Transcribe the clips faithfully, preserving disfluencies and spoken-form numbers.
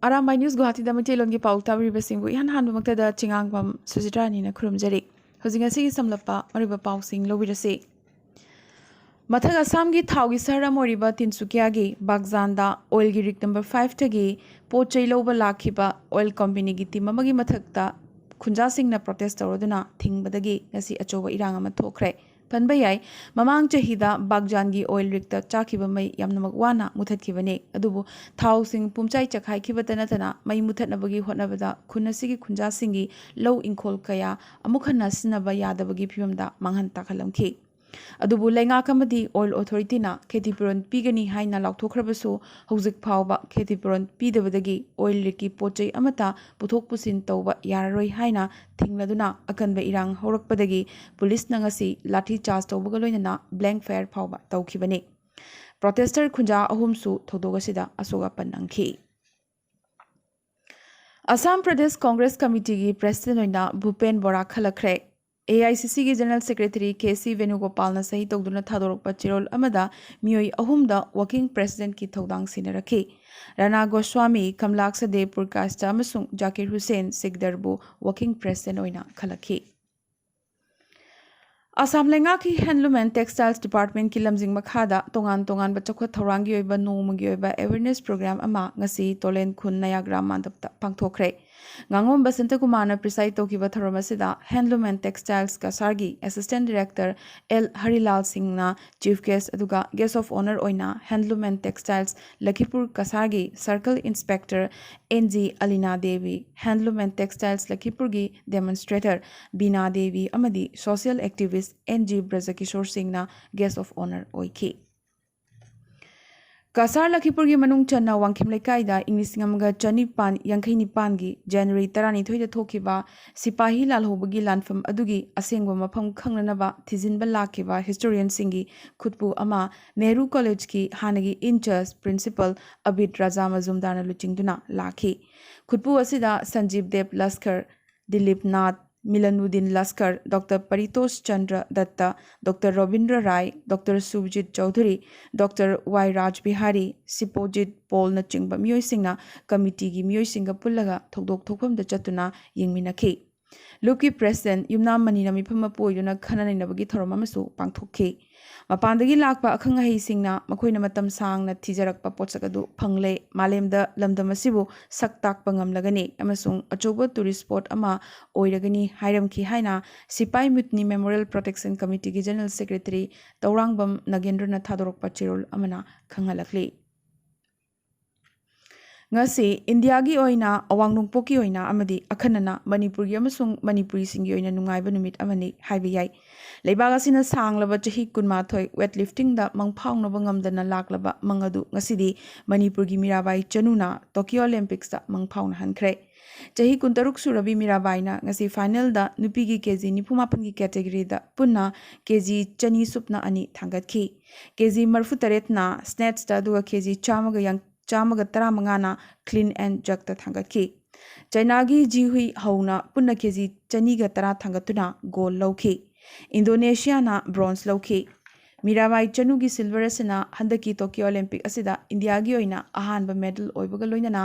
Arambai news ꯒꯨꯋꯥꯍꯥꯇꯤꯗ ꯃꯩꯇꯩꯂꯣꯟꯒꯤ ꯄꯥꯎ ꯇꯥꯕꯤꯔꯤꯕꯁꯤꯡꯕꯨ ꯏꯍꯥꯟ ꯍꯥꯟꯕꯃꯛꯇꯗ ꯆꯤꯉꯥꯡꯕꯝ ꯁꯨꯖꯤꯇ꯭ꯔꯥꯅꯤꯅ ꯈꯨꯔꯨꯝꯖꯔꯤ꯫ ꯍꯧꯖꯤꯛ ꯉꯁꯤꯒꯤ ꯁꯝꯂꯞꯄ ꯃꯔꯨꯑꯣꯏꯕ ꯄꯥꯎꯁꯤꯡ ꯂꯧꯕꯤꯔꯁꯤ꯫ ꯃꯊꯛ ꯑꯁꯥꯝꯒꯤ ꯊꯥꯎꯒꯤ ꯁꯍꯔ ꯑꯃ ꯑꯣꯏꯔꯤꯕ ꯇꯤꯟꯁꯨꯀꯤꯌꯥꯒꯤ ꯕꯥꯒꯖꯥꯟꯗ ꯑꯣꯏꯜꯒꯤ ꯔꯤꯛ ꯅꯝꯕꯔ ꯐꯥꯏꯚꯇꯒꯤ ꯄꯣꯠ ꯆꯩ ꯂꯧꯕ ꯂꯥꯛꯈꯤꯕ ꯑꯣꯏꯜ ꯀꯝꯄꯦꯅꯤꯒꯤ ꯇꯤꯝ ꯑꯃꯒꯤ ꯃꯊꯛꯇ ꯈꯨꯟꯖꯥꯁꯤꯡꯅ ꯄ꯭ꯔꯣꯇꯦꯁ ꯇꯧꯔꯗꯨꯅ ꯊꯤꯡꯕꯗꯒꯤ ꯉꯁꯤ ꯑꯆꯧꯕ ꯏꯔꯥꯡ ꯑꯃ ꯊꯣꯛꯈ꯭ꯔꯦ꯫ ꯄꯟꯕ ꯌꯥꯏ, ꯃꯃꯥꯡ ꯆꯍꯤꯗ ꯕꯥꯒꯖꯥꯟꯒꯤ ꯑꯣꯏꯜ ꯔꯤꯛꯇ ꯆꯥꯈꯤꯕ ꯃꯩ ꯌꯥꯝꯅꯃꯛ ꯋꯥꯅ ꯃꯨꯊꯠꯈꯤꯕꯅꯤ꯫ ꯑꯗꯨꯕꯨ ꯊꯥꯎꯁꯤꯡ ꯄꯨꯝꯆꯥꯏ ꯆꯈꯥꯏꯈꯤꯕꯇ ꯅꯠꯇꯅ ꯃꯩ ꯃꯨꯊꯠꯅꯕꯒꯤ ꯍꯣꯠꯅꯕꯗ ꯈꯨꯟ ꯑꯁꯤꯒꯤ ꯈꯨꯟꯖꯥꯁꯤꯡꯒꯤ ꯂꯧ ꯏꯪꯈꯣꯜ ꯀꯌꯥ ꯑꯃꯨꯛ ꯍꯟꯅ ꯁꯤꯖꯤꯟꯅꯕ ꯌꯥꯗꯕꯒꯤ ꯐꯤꯕꯝꯗ ꯃꯥꯡꯍꯟ ꯇꯥꯛꯍꯜꯂꯝꯈꯤ꯫ ꯑꯗꯨꯕꯨ ꯂꯩꯉꯥꯛ ꯑꯃꯗꯤ ꯑꯣꯏꯜ ꯑꯣꯊꯣꯔꯤꯇꯤꯅ ꯈꯦꯇꯤꯄꯨꯔꯣꯟ ꯄꯤꯒꯅꯤ ꯍꯥꯏꯅ ꯂꯥꯎꯊꯣꯛꯈ꯭ꯔꯕꯁꯨ, ꯍꯧꯖꯤꯛ ꯐꯥꯎꯕ ꯈꯦꯇꯤꯄꯨꯔꯣꯟ ꯄꯤꯗꯕꯗꯒꯤ ꯑꯣꯏꯜ ꯔꯤꯛꯀꯤ ꯄꯣꯠ ꯆꯩ ꯑꯃꯠꯇ ꯄꯨꯊꯣꯛ ꯄꯨꯁꯤꯟ ꯇꯧꯕ ꯌꯥꯔꯔꯣꯏ ꯍꯥꯏꯅ ꯊꯤꯡꯂꯗꯨꯅ ꯑꯀꯟꯕ ꯏꯔꯥꯡ ꯍꯧꯔꯛꯄꯗꯒꯤ ꯄꯨꯂꯤꯁꯅ ꯉꯁꯤ ꯂꯥꯊꯤ ꯆꯥꯔꯖ ꯇꯧꯕꯒ ꯂꯣꯏꯅꯅ ꯕ꯭ꯂꯦꯡ ꯐꯥꯌꯔ ꯐꯥꯎꯕ ꯇꯧꯈꯤꯕꯅꯤ꯫ ꯄ꯭ꯔꯣꯇꯦꯁꯇꯔ ꯈꯨꯟꯖꯥ ꯑꯍꯨꯝꯁꯨ ꯊꯧꯗꯣꯛ ꯑꯁꯤꯗ ꯑꯁꯣꯛ ꯑꯄꯟ ꯅꯪꯈꯤ꯫ ꯑꯁꯥꯝ ꯄ꯭ꯔꯗꯦꯁ ꯀꯣꯡꯒ꯭ꯔꯦꯁ ꯀꯃꯤꯇꯤꯒꯤ ꯄ꯭ꯔꯦꯁꯤꯗꯦꯟ ꯑꯣꯏꯅ ꯚꯨꯄꯦꯟ ꯕꯣꯔꯥ ꯈꯜꯂꯛꯈ꯭ꯔꯦ꯫ ꯑꯦ ꯑꯥꯏ ꯁꯤ ꯁꯤꯒꯤ ꯖꯦꯅꯔꯦꯜ ꯁꯦꯀ꯭ꯔꯦꯇꯔꯤ ꯀꯦ ꯁꯤ ꯚꯦꯅꯨꯒꯣꯄꯥꯜꯅ ꯁꯍꯤ ꯇꯧꯗꯨꯅ ꯊꯥꯗꯣꯔꯛꯄ ꯆꯦꯔꯣꯜ ꯑꯃꯗ ꯃꯤꯑꯣꯏ ꯑꯍꯨꯝꯗ ꯋꯥꯀꯤꯡ ꯄ꯭ꯔꯦꯁꯤꯗꯦꯟꯠꯀꯤ ꯊꯧꯗꯥꯡ ꯁꯤꯟꯅꯔꯛꯈꯤ꯫ ꯔꯥꯅꯥ ꯒꯣꯁ꯭ꯋꯥꯃꯤ, ꯀꯝꯂꯥꯛꯁꯗꯦ ꯄꯨꯔꯀꯥꯁꯇ ꯑꯃꯁꯨꯡ ꯖꯥꯀꯤꯔ ꯍꯨꯁꯦꯟ ꯁꯤꯛꯗꯔꯕꯨ ꯋꯥꯀꯤꯡ ꯄ꯭ꯔꯦꯁꯤꯗꯦꯟꯠ ꯑꯣꯏꯅ ꯈꯜꯂꯛꯈꯤ꯫ ꯑꯁꯥꯝ ꯂꯩꯉꯥꯛꯀꯤ ꯍꯦꯟꯂꯨꯝ ꯑꯦꯟ ꯇꯦꯛꯁꯇꯥꯏꯜꯁ ꯗꯤꯄꯥꯔꯠꯃꯦꯟꯠꯀꯤ ꯂꯝꯖꯤꯡ ꯃꯈꯥꯗ ꯇꯣꯉꯥꯟ ꯇꯣꯉꯥꯟꯕ ꯆꯥꯎꯈꯠ ꯊꯧꯔꯥꯡꯒꯤ ꯑꯣꯏꯕ ꯅꯣꯡꯃꯒꯤ ꯑꯣꯏꯕ ꯑꯦꯋꯦꯔꯅꯦꯁ ꯄ꯭ꯔꯣꯒ꯭ꯔꯥꯝ ꯑꯃ ꯉꯁꯤ ꯇꯣꯂꯦꯟ ꯈꯨꯟ ꯅꯌꯥꯒ꯭ꯔꯥꯝ ꯃꯥꯟꯗꯞꯇ ꯄꯥꯡꯊꯣꯛꯈ꯭ꯔꯦ꯫ ꯉꯥꯉꯣꯝ ꯕꯁꯟꯇ ꯀꯨꯃꯥꯔꯅ ꯄ꯭ꯔꯤꯁꯥꯏꯗ ꯇꯧꯈꯤꯕ ꯊꯧꯔꯝ ꯑꯁꯤꯗ ꯍꯦꯟꯂꯨꯝ ꯑꯦꯟ ꯇꯦꯛꯁꯇꯥꯏꯜꯁ ꯀꯁꯥꯔꯒꯤ ꯑꯦꯁꯤꯁꯇꯦꯟꯠ ꯗꯤꯔꯦꯛꯇꯔ ꯑꯦꯜ ꯍꯔꯤꯂꯥꯜ ꯁꯤꯡꯅ ꯆꯤꯐ ꯒꯦꯁ꯭ꯠ, ꯑꯗꯨꯒ ꯒꯦꯁ꯭ꯠ ꯑꯣꯐ ꯑꯣꯅꯔ ꯑꯣꯏꯅ ꯍꯦꯟꯂꯨꯝ ꯑꯦꯟ ꯇꯦꯛꯁꯇꯥꯏꯜꯁ ꯂꯈꯤꯄꯨꯔ ꯀꯁꯥꯔꯒꯤ circle inspector N G Alina Devi, handloom and textiles ꯂꯈꯤꯄꯨꯔꯒꯤ ꯗꯦꯃꯣꯟꯁꯇ꯭ꯔꯦꯇꯔ ꯕꯤꯅꯥ ꯗꯦꯕꯤ ꯑꯃꯗꯤ social activist N G Brajkishor ꯁꯤꯡꯅ ꯒꯦꯁ꯭ꯠ ꯑꯣꯐ ꯑꯣꯅꯔ ꯑꯣꯏꯈꯤ꯫ ꯀꯁꯥꯔ ꯂꯈꯤꯄꯨꯔꯒꯤ ꯃꯅꯨꯡ ꯆꯟꯅ ꯋꯥꯡꯈꯦꯝ ꯂꯩꯀꯥꯏꯗ ꯏꯪ ꯂꯤꯁꯤꯡ ꯑꯃꯒ ꯆꯅꯤꯄꯥꯟ ꯌꯥꯡꯈꯩ ꯅꯤꯄꯥꯟꯒꯤ ꯖꯅꯋꯥꯔꯤ ꯇꯔꯥꯅꯤꯊꯣꯏꯗ ꯊꯣꯛꯈꯤꯕ ꯁꯤꯄꯥꯍꯤ ꯂꯥꯜꯍꯧꯕꯒꯤ ꯂꯥꯟꯐꯝ ꯑꯗꯨꯒꯤ ꯑꯁꯦꯡꯕ ꯃꯐꯝ ꯈꯪꯅꯅꯕ ꯊꯤꯖꯤꯟꯕ ꯂꯥꯛꯈꯤꯕ ꯍꯤꯁꯇꯣꯔꯤꯌꯟꯁꯤꯡꯒꯤ ꯈꯨꯠꯄꯨ ꯑꯃ ꯅꯦꯍꯔꯨ ꯀꯣꯂꯦꯖꯀꯤ ꯍꯥꯟꯅꯒꯤ ꯏꯟꯆꯥꯔꯖ ꯄ꯭ꯔꯤꯟꯁꯤꯄꯜ ꯑꯕꯤꯗ ꯔꯥꯖꯥ ꯃꯖꯨꯝꯗꯥꯔꯅ ꯂꯨꯆꯤꯡꯗꯨꯅ ꯂꯥꯛꯈꯤ꯫ ꯈꯨꯠꯄꯨ ꯑꯁꯤꯗ ꯁꯟꯖꯤꯕ ꯗꯦꯕ ꯂꯁꯀꯔ, ꯗꯤꯂꯤꯞ ꯅꯥꯊ, ꯃꯤꯂꯅꯨꯗꯤꯟ ꯂꯁꯀꯔ, ꯗꯣꯛꯇꯔ ꯄꯔꯤꯇꯣꯁ ꯆꯟꯗ꯭ꯔ ꯗꯠꯇ, ꯗꯣꯛꯇꯔ ꯔꯣꯕꯤꯟꯗ꯭ꯔ ꯔꯥꯏ, ꯗꯣꯛꯇꯔ ꯁꯨꯚꯖꯤꯠ ꯆꯧꯙꯨꯔꯤ, ꯗꯣꯛꯇꯔ ꯋꯥꯏ ꯔꯥꯖ ꯕꯤꯍꯥꯔꯤ, ꯁꯤꯄꯣꯖꯤꯠ ꯄꯣꯜꯅꯆꯤꯡꯕ ꯃꯤꯑꯣꯏꯁꯤꯡꯅ ꯀꯃꯤꯇꯤꯒꯤ ꯃꯤꯑꯣꯏꯁꯤꯡꯒ ꯄꯨꯜꯂꯒ ꯊꯧꯗꯣꯛ ꯊꯣꯛꯐꯝꯗ ꯆꯠꯇꯨꯅ ꯌꯦꯡꯃꯤꯟꯅꯈꯤ꯫ ꯂꯨꯞꯀꯤ ꯄ꯭ꯔꯦꯁꯤꯗꯦꯟꯠ ꯌꯨꯝꯅꯥꯝ ꯃꯅꯤꯅ ꯃꯤꯐꯝ ꯑꯃ ꯄꯨ ꯑꯣꯏꯗꯨꯅ ꯈꯟꯅ ꯅꯩꯅꯕꯒꯤ ꯊꯧꯔꯝ ꯑꯃꯁꯨ ꯄꯥꯡꯊꯣꯛꯈꯤ꯫ ꯃꯄꯥꯟꯗꯒꯤ ꯂꯥꯛꯄ ꯑꯈꯪ ꯑꯍꯩꯁꯤꯡꯅ ꯃꯈꯣꯏꯅ ꯃꯇꯝ ꯁꯥꯡꯅ ꯊꯤꯖꯔꯛꯄ ꯄꯣꯠꯁꯛ ꯑꯗꯨ ꯐꯪꯂꯦ꯫ ꯃꯥꯂꯦꯝꯗ ꯂꯝꯗꯝ ꯑꯁꯤꯕꯨ ꯁꯛ ꯇꯥꯛꯄ ꯉꯝꯂꯒꯅꯤ ꯑꯃꯁꯨꯡ ꯑꯆꯧꯕ ꯇꯨꯔꯤꯁ ꯁ꯭ꯄꯣꯠ ꯑꯃ ꯑꯣꯏꯔꯒꯅꯤ ꯍꯥꯏꯔꯝꯈꯤ ꯍꯥꯏꯅ ꯁꯤꯄꯥꯏ ꯃꯨꯇꯤꯅꯤ memorial protection ꯀꯃꯤꯇꯤꯒꯤ general secretary Tourangbam ꯅꯥꯒꯦꯟꯗ꯭ꯔꯅ ꯊꯥꯗꯣꯔꯛꯄ ꯆꯦꯔꯣꯜ ꯑꯃꯅ ꯈꯪꯍꯜꯂꯛꯂꯤ꯫ ꯉꯁꯤ ꯏꯟꯗꯤꯌꯥꯒꯤ ꯑꯣꯏꯅ, ꯑꯋꯥꯡ ꯅꯣꯡꯄꯣꯛꯀꯤ ꯑꯣꯏꯅ ꯑꯃꯗꯤ ꯑꯈꯟꯅꯅ ꯃꯅꯤꯄꯨꯔꯒꯤ ꯑꯃꯁꯨꯡ ꯃꯅꯤꯄꯨꯔꯤꯁꯤꯡꯒꯤ ꯑꯣꯏꯅ ꯅꯨꯡꯉꯥꯏꯕ ꯅꯨꯃꯤꯠ ꯑꯃꯅꯤ ꯍꯥꯏꯕ ꯌꯥꯏ꯫ ꯂꯩꯕꯥꯛ ꯑꯁꯤꯅ ꯁꯥꯡꯂꯕ ꯆꯍꯤ ꯀꯨꯟꯃꯥꯊꯣꯏ ꯋꯦꯠ ꯂꯤꯐꯇꯤꯡꯗ ꯃꯪ ꯐꯥꯎꯅꯕ ꯉꯝꯗꯅ ꯂꯥꯛꯂꯕ ꯃꯪ ꯑꯗꯨ ꯉꯁꯤꯗꯤ ꯃꯅꯤꯄꯨꯔꯒꯤ ꯃꯤꯔꯥꯕꯥꯏ ꯆꯅꯨꯅ ꯇꯣꯀꯤꯌꯣ ꯑꯣꯂꯤꯝꯄꯤꯛꯁꯇ ꯃꯪ ꯐꯥꯎꯅꯍꯟꯈ꯭ꯔꯦ꯫ ꯆꯍꯤ ꯀꯨꯟꯇꯔꯨꯛ ꯁꯨꯔꯕꯤ ꯃꯤꯔꯥꯕꯥꯏꯅ ꯉꯁꯤ ꯐꯥꯏꯅꯦꯜꯗ ꯅꯨꯄꯤꯒꯤ ꯀꯦ ꯖꯤ ꯅꯤꯐꯨ ꯃꯥꯄꯟꯒꯤ ꯀꯦꯇꯦꯒꯣꯔꯤꯗ ꯄꯨꯟꯅ ꯀꯦ ꯖꯤ ꯆꯅꯤ ꯁꯨꯞꯅ ꯑꯅꯤ ꯊꯥꯡꯒꯠꯈꯤ꯫ ꯀꯦ ꯖꯤ ꯃꯔꯤꯐꯨ ꯇꯔꯦꯠꯅ ꯁ꯭ꯅꯦꯠꯁꯇ, ꯑꯗꯨꯒ ꯀꯦ ꯖꯤ ꯆꯥꯝꯃꯒ ꯌꯥꯡ-, ꯆꯥꯝꯃꯒ ꯇꯔꯥꯃꯉꯥꯅ clean and jerkꯇ ꯊꯥꯡꯒꯠꯈꯤ꯫ ꯆꯥꯏꯅꯥꯒꯤ ꯖꯤꯍꯨꯏ ꯍꯧꯅ ꯄꯨꯟꯅ ꯀꯦ ꯖꯤ ꯆꯅꯤꯒ ꯇꯔꯥ ꯊꯥꯡꯒꯠꯇꯨꯅ ꯒꯣꯜ ꯂꯧꯈꯤ꯫ ꯏꯟꯗꯣꯅꯦꯁꯤꯌꯥꯅ ꯕ꯭ꯔꯣꯟꯖ ꯂꯧꯈꯤ꯫ ꯃꯤꯔꯥꯕꯥꯏ ꯆꯅꯨꯒꯤ ꯁꯤꯜꯚꯔ ꯑꯁꯤꯅ ꯍꯟꯗꯛꯀꯤ ꯇꯣꯀꯤꯌꯣ ꯑꯣꯂꯤꯝꯄꯤꯛ ꯑꯁꯤꯗ ꯏꯟꯗꯤꯌꯥꯒꯤ ꯑꯣꯏꯅ ꯑꯍꯥꯟꯕ ꯃꯦꯗꯜ ꯑꯣꯏꯕꯒ ꯂꯣꯏꯅꯅ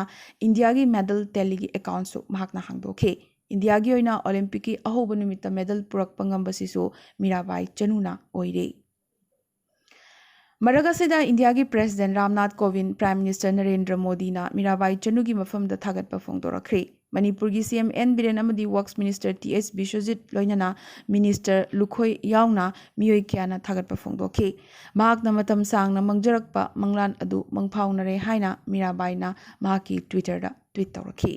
ꯏꯟꯗꯤꯌꯥꯒꯤ ꯃꯦꯗꯜ ꯇꯦꯂꯤꯒꯤ ꯑꯦꯀꯥꯎꯟꯠꯁꯨ ꯃꯍꯥꯛꯅ ꯍꯥꯡꯗꯣꯛꯈꯤ꯫ ꯏꯟꯗꯤꯌꯥꯒꯤ ꯑꯣꯏꯅ ꯑꯣꯂꯤꯝꯄꯤꯛꯀꯤ ꯑꯍꯧꯕ ꯅꯨꯃꯤꯠꯇ ꯃꯦꯗꯜ ꯄꯨꯔꯛꯄ ꯉꯝꯕꯁꯤꯁꯨ ꯃꯤꯔꯥꯕꯥꯏ ꯆꯅꯨꯅ ꯑꯣꯏꯔꯦ꯫ ꯃꯔꯛ ꯑꯁꯤꯗ ꯏꯟꯗꯤꯌꯥꯒꯤ president Ramnath ꯀꯣꯕꯤꯟꯗ, prime minister Narendra ꯃꯣꯗꯤꯅ ꯃꯤꯔꯥꯕꯥꯏ ꯆꯅꯨꯒꯤ ꯃꯐꯝꯗ ꯊꯥꯒꯠꯄ ꯐꯣꯡꯗꯣꯔꯛꯈ꯭ꯔꯦ꯫ ꯃꯅꯤꯄꯨꯔꯒꯤ ꯁꯤ ꯑꯦꯝ ꯑꯦꯟ ꯕꯤꯔꯦꯟ ꯑꯃꯗꯤ works minister T H Biswajit ꯂꯣꯏꯅꯅ ꯃꯤꯅꯤꯁꯇꯔ ꯂꯨꯈꯣꯏ ꯌꯥꯎꯅ ꯃꯤꯑꯣꯏ ꯀꯌꯥꯅ ꯊꯥꯒꯠꯄ ꯐꯣꯡꯗꯣꯛꯈꯤ꯫ ꯃꯍꯥꯛꯅ ꯃꯇꯝ ꯁꯥꯡꯅ ꯃꯪꯖꯔꯛꯄ ꯃꯪꯂꯥꯟ ꯑꯗꯨ ꯃꯪꯐꯥꯎꯅꯔꯦ ꯍꯥꯏꯅ ꯃꯤꯔꯥꯕꯥꯏꯅ ꯃꯍꯥꯛꯀꯤ Twitterꯗ ꯇ꯭ꯋꯤꯠ ꯇꯧꯔꯛꯈꯤ꯫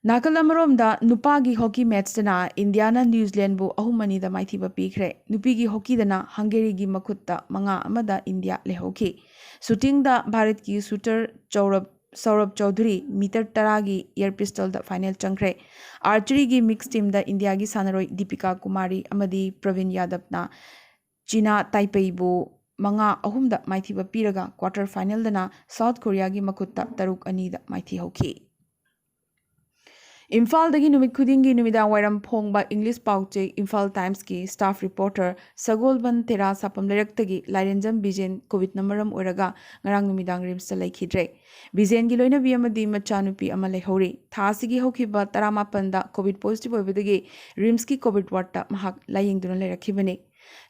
ꯅꯥꯀꯜ ꯑꯃꯔꯣꯝꯗ ꯅꯨꯄꯥꯒꯤ ꯍꯣꯀꯤ ꯃꯦꯠꯆꯇꯅ ꯏꯟꯗꯤꯌꯥꯅ ꯅ꯭ꯌꯨꯖꯤꯂꯦꯟꯕꯨ ꯑꯍꯨꯝ ꯑꯅꯤꯗ ꯃꯥꯏꯊꯤꯕ ꯄꯤꯈ꯭ꯔꯦ꯫ ꯅꯨꯄꯤꯒꯤ ꯍꯣꯀꯤꯗꯅ ꯍꯪꯒꯦꯔꯤꯒꯤ ꯃꯈꯨꯠꯇ ꯃꯉꯥ ꯑꯃꯗ ꯏꯟꯗꯤꯌꯥ ꯂꯩꯍꯧꯈꯤ꯫ ꯁꯨꯇꯤꯡꯗ ꯚꯥꯔꯠꯀꯤ ꯁꯨꯇꯔ ꯆꯧꯔꯕ, ꯁꯧꯔꯕ ꯆꯧꯙꯨꯔꯤ ꯃꯤꯇꯔ ꯇꯔꯥꯒꯤ ꯑꯦꯌꯔ ꯄꯤꯁꯇꯜꯗ ꯐꯥꯏꯅꯦꯜ ꯆꯪꯈ꯭ꯔꯦ꯫ ꯑꯥꯔꯆꯔꯤꯒꯤ ꯃꯤꯛꯁ ꯇꯤꯝꯗ ꯏꯟꯗꯤꯌꯥꯒꯤ ꯁꯥꯟꯅꯔꯣꯏ ꯗꯤꯄꯤꯀꯥ ꯀꯨꯃꯥꯔꯤ ꯑꯃꯗꯤ ꯄ꯭ꯔꯕꯤꯟ ꯌꯥꯗꯕꯅ ꯆꯤꯅꯥ ꯇꯥꯏꯄꯦꯏꯕꯨ ꯃꯉꯥ ꯑꯍꯨꯝꯗ ꯃꯥꯏꯊꯤꯕ ꯄꯤꯔꯒ ꯀ꯭ꯋꯥꯇꯔ ꯐꯥꯏꯅꯦꯜꯗꯅ ꯁꯥꯎꯠ ꯀꯣꯔꯤꯌꯥꯒꯤ ꯃꯈꯨꯠꯇ ꯇꯔꯨꯛ ꯑꯅꯤꯗ ꯃꯥꯏꯊꯤꯍꯧꯈꯤ꯫ ꯏꯝꯐꯥꯜꯗꯒꯤ ꯅꯨꯃꯤꯠ ꯈꯨꯗꯤꯡꯒꯤ ꯅꯨꯃꯤꯗꯥꯡ ꯋꯥꯏꯔꯝ ꯐꯣꯡꯕ ꯏꯪꯂꯤꯁ ꯄꯥꯎꯆꯦ ꯏꯝꯐꯥꯜ ꯇꯥꯏꯝꯁꯀꯤ ꯁ꯭ꯇꯥꯐ ꯔꯤꯄꯣꯔꯇꯔ ꯁꯒꯣꯜꯕꯟ ꯇꯦꯔꯥ ꯁꯥꯄꯝ ꯂꯩꯔꯛꯇꯒꯤ ꯂꯥꯏꯔꯦꯟꯖꯝ ꯕꯤꯖꯦꯟ ꯀꯣꯚꯤꯗꯅ ꯃꯔꯝ ꯑꯣꯏꯔꯒ ꯉꯔꯥꯡ ꯅꯨꯃꯤꯗꯥꯡ ꯔꯤꯝꯁꯇ ꯂꯩꯈꯤꯗ꯭ꯔꯦ꯫ ꯕꯤꯖꯦꯟꯒꯤ ꯂꯣꯏꯅꯕꯤ ꯑꯃꯗꯤ ꯃꯆꯥꯅꯨꯄꯤ ꯑꯃ ꯂꯩꯍꯧꯔꯤ꯫ ꯊꯥ ꯑꯁꯤꯒꯤ ꯍꯧꯈꯤꯕ ꯇꯔꯥꯃꯥꯄꯟꯗ ꯀꯣꯚꯤꯗ ꯄꯣꯖꯤꯇꯤꯚ ꯑꯣꯏꯕꯗꯒꯤ ꯔꯤꯝꯁꯀꯤ ꯀꯣꯚꯤꯗ ꯋꯥꯔꯗꯇ ꯃꯍꯥꯛ ꯂꯥꯌꯦꯡꯗꯨꯅ ꯂꯩꯔꯛꯈꯤꯕꯅꯤ꯫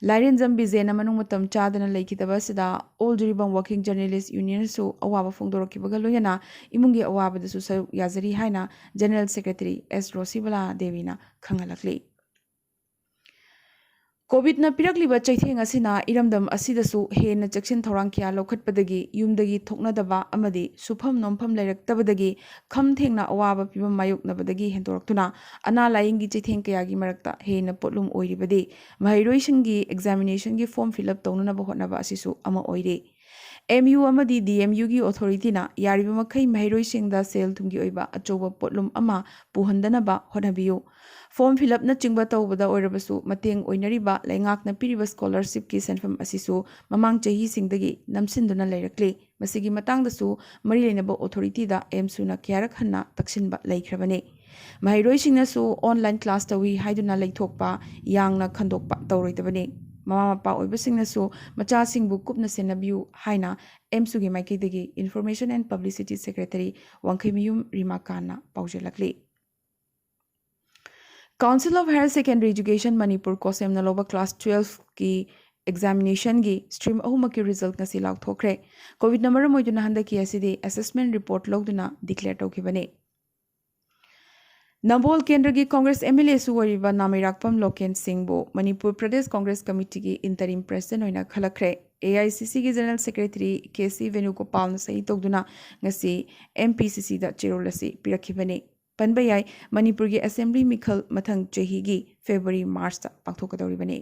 ꯂꯥꯏꯔꯦꯟꯖꯝ ꯕꯤꯖꯦꯟꯅ ꯃꯅꯨꯡ ꯃꯇꯝ ꯆꯥꯗꯅ ꯂꯩꯈꯤꯗꯕ ꯑꯁꯤꯗ ꯑꯣꯜ ꯖꯤꯔꯤꯕꯥꯝ ꯋꯥꯔꯀꯤꯡ ꯖꯔꯅꯦꯂꯤꯁ ꯌꯨꯅꯤꯌꯟꯁꯨ ꯑꯋꯥꯕ ꯐꯣꯡꯗꯣꯔꯛꯈꯤꯕꯒ ꯂꯣꯏꯅꯅ ꯏꯃꯨꯡꯒꯤ ꯑꯋꯥꯕꯗꯁꯨ ꯁꯔꯨꯛ ꯌꯥꯖꯔꯤ ꯍꯥꯏꯅ ꯖꯦꯅꯔꯦꯜ ꯁꯦꯀ꯭ꯔꯦꯇꯔꯤ ꯑꯦꯁ ꯔꯣꯁꯤꯕꯂꯥ ꯗꯦꯕꯤꯅ ꯈꯪꯍꯜꯂꯛꯂꯤ꯫ ꯀꯣꯚꯤꯗꯅ ꯄꯤꯔꯛꯂꯤꯕ ꯆꯩꯊꯦꯡ ꯑꯁꯤꯅ ꯏꯔꯝꯗꯝ ꯑꯁꯤꯗꯁꯨ ꯍꯦꯟꯅ ꯆꯦꯛꯁꯤꯟ ꯊꯧꯔꯥꯡ ꯀꯌꯥ ꯂꯧꯈꯠꯄꯗꯒꯤ ꯌꯨꯝꯗꯒꯤ ꯊꯣꯛꯅꯗꯕ ꯑꯃꯗꯤ ꯁꯨꯐꯝ ꯅꯣꯝꯐꯝ ꯂꯩꯔꯛꯇꯕꯗꯒꯤ ꯈꯝ ꯊꯦꯡꯅ ꯑꯋꯥꯕ ꯐꯤꯚꯝ ꯃꯥꯌꯣꯛꯅꯕꯗꯒꯤ ꯍꯦꯟꯗꯣꯔꯛꯇꯨꯅ ꯑꯅꯥ ꯂꯥꯏꯌꯦꯡꯒꯤ ꯆꯩꯊꯦꯡ ꯀꯌꯥꯒꯤ ꯃꯔꯛꯇ ꯍꯦꯟꯅ ꯄꯣꯠꯂꯨꯝ ꯑꯣꯏꯔꯤꯕꯗꯤ ꯃꯍꯩꯔꯣꯏꯁꯤꯡꯒꯤ ꯑꯦꯛꯖꯥꯃꯤꯅꯦꯁꯟꯒꯤ ꯐꯣꯔꯝ ꯐꯤꯜ ꯑꯞ ꯇꯧꯅꯅꯕ ꯍꯣꯠꯅꯕ ꯑꯁꯤꯁꯨ ꯑꯃ ꯑꯣꯏꯔꯤ꯫ ꯑꯦꯝ ꯌꯨ ꯑꯃꯗꯤ ꯗꯤ ꯑꯦꯝ ꯌꯨꯒꯤ ꯑꯣꯊꯣꯔꯤꯇꯤꯅ ꯌꯥꯔꯤꯕ ꯃꯈꯩ ꯃꯍꯩꯔꯣꯏꯁꯤꯡꯗ ꯁꯦꯜ ꯊꯨꯝꯒꯤ ꯑꯣꯏꯕ ꯑꯆꯧꯕ ꯄꯣꯠꯂꯨꯝ ꯑꯃ ꯄꯨꯍꯟꯗꯅꯕ ꯍꯣꯠꯅꯕꯤꯌꯨ꯫ ꯐꯣꯔꯝ ꯐꯤꯜ ꯑꯞꯅꯆꯤꯡꯕ ꯇꯧꯕꯗ ꯑꯣꯏꯔꯕꯁꯨ ꯃꯇꯦꯡ ꯑꯣꯏꯅꯔꯤꯕ ꯂꯩꯉꯥꯛꯅ ꯄꯤꯔꯤꯕ ꯁ꯭ꯀꯣꯂꯔꯁꯤꯞꯀꯤ ꯁꯦꯟꯐꯝ ꯑꯁꯤꯁꯨ ꯃꯃꯥꯡ ꯆꯍꯤꯁꯤꯡꯗꯒꯤ ꯅꯝꯁꯤꯟꯗꯨꯅ ꯂꯩꯔꯛꯂꯤ꯫ ꯃꯁꯤꯒꯤ ꯃꯇꯥꯡꯗꯁꯨ ꯃꯔꯤ ꯂꯩꯅꯕ ꯑꯣꯊꯣꯔꯤꯇꯤꯗ ꯑꯦꯝꯁꯨꯅ ꯀꯌꯥꯔꯛ ꯍꯟꯅ ꯇꯛꯁꯤꯟꯕ ꯂꯩꯈ꯭ꯔꯕꯅꯤ꯫ ꯃꯍꯩꯔꯣꯏꯁꯤꯡꯅꯁꯨ ꯑꯣꯟꯂꯥꯏꯟ ꯀ꯭ꯂꯥꯁ ꯇꯧꯏ ꯍꯥꯏꯗꯨꯅ ꯂꯩꯊꯣꯛꯄ, ꯌꯥꯡꯅ ꯈꯟꯗꯣꯛꯄ ꯇꯧꯔꯣꯏꯗꯕꯅꯤ꯫ ꯃꯃꯥ ꯃꯄꯥ ꯑꯣꯏꯕꯁꯤꯡꯅꯁꯨ ꯃꯆꯥꯁꯤꯡꯕꯨ ꯀꯨꯞꯅ ꯁꯦꯟꯅꯕꯤꯌꯨ ꯍꯥꯏꯅ ꯑꯦꯝꯁꯨꯒꯤ ꯃꯥꯏꯀꯩꯗꯒꯤ information and publicity secretary Wangkheimayum ꯔꯤꯃꯥꯀꯥꯟꯅ ꯄꯥꯎꯖꯦꯜꯂꯛꯂꯤ꯫ Council of Higher Secondary Education Manipur, ꯀꯣꯁꯦꯝꯅ ꯂꯧꯕ ꯀ꯭ꯂꯥꯁ ꯇꯨꯋꯦꯜꯐꯀꯤ ꯑꯦꯛꯖꯥꯃꯤꯅꯦꯁꯟꯒꯤ ꯁ꯭ꯇ꯭ꯔꯤꯝ ꯑꯍꯨꯝꯃꯛꯀꯤ ꯔꯤꯖꯜꯠ ꯉꯁꯤ ꯂꯥꯎꯊꯣꯛꯈ꯭ꯔꯦ꯫ ꯀꯣꯚꯤꯗꯅ ꯃꯔꯝ ꯑꯣꯏꯗꯨꯅ ꯍꯟꯗꯛꯀꯤ ꯑꯁꯤꯗꯤ ꯑꯦꯁꯦꯁꯃꯦꯟ ꯔꯤꯄꯣꯔꯠ ꯂꯧꯗꯨꯅ ꯗꯤꯀ꯭ꯂꯦꯌꯔ ꯇꯧꯈꯤꯕꯅꯤ꯫ ꯅꯝꯕꯣꯜ ꯀꯦꯟꯗ꯭ꯔꯒꯤ ꯀꯣꯡꯒ꯭ꯔꯦꯁ ꯑꯦꯝ ꯑꯦꯜ ꯑꯦꯁꯨ ꯑꯣꯏꯔꯤꯕ ꯅꯥꯃꯩꯔꯥꯛꯄꯝ ꯂꯣꯀꯦꯟ ꯁꯤꯡꯕꯨ ꯃꯅꯤꯄꯨꯔ ꯄ꯭ꯔꯗꯦꯁ ꯀꯣꯡꯒ꯭ꯔꯦꯁ ꯀꯃꯤꯇꯤꯒꯤ ꯏꯟꯇꯔꯤꯝ ꯄ꯭ꯔꯦꯁꯤꯗꯦꯟꯠ ꯑꯣꯏꯅ ꯈꯜꯂꯛꯈ꯭ꯔꯦ꯫ ꯑꯦ ꯑꯥꯏ ꯁꯤ ꯁꯤꯒꯤ ꯖꯦꯅꯔꯦꯜ ꯁꯦꯀ꯭ꯔꯦꯇꯔꯤ ꯀꯦ ꯁꯤ ꯚꯦꯅꯨꯒꯣꯄꯥꯜꯅ ꯁꯍꯤ ꯇꯧꯗꯨꯅ ꯉꯁꯤ ꯑꯦꯝ ꯄꯤ ꯁꯤ ꯁꯤꯗ ꯆꯦꯔꯣꯜ ꯑꯁꯤ ꯄꯤꯔꯛꯈꯤꯕꯅꯤ꯫ ꯄꯟꯕ ꯌꯥꯏ, ꯃꯅꯤꯄꯨꯔꯒꯤ ꯑꯦꯁꯦꯝꯕ꯭ꯂꯤ ꯃꯤꯈꯜ ꯃꯊꯪ ꯆꯍꯤꯒꯤ ꯐꯦꯕ꯭ꯔꯨꯋꯥꯔꯤ ꯃꯥꯔꯆꯇ ꯄꯥꯡꯊꯣꯛꯀꯗꯧꯔꯤꯕꯅꯤ꯫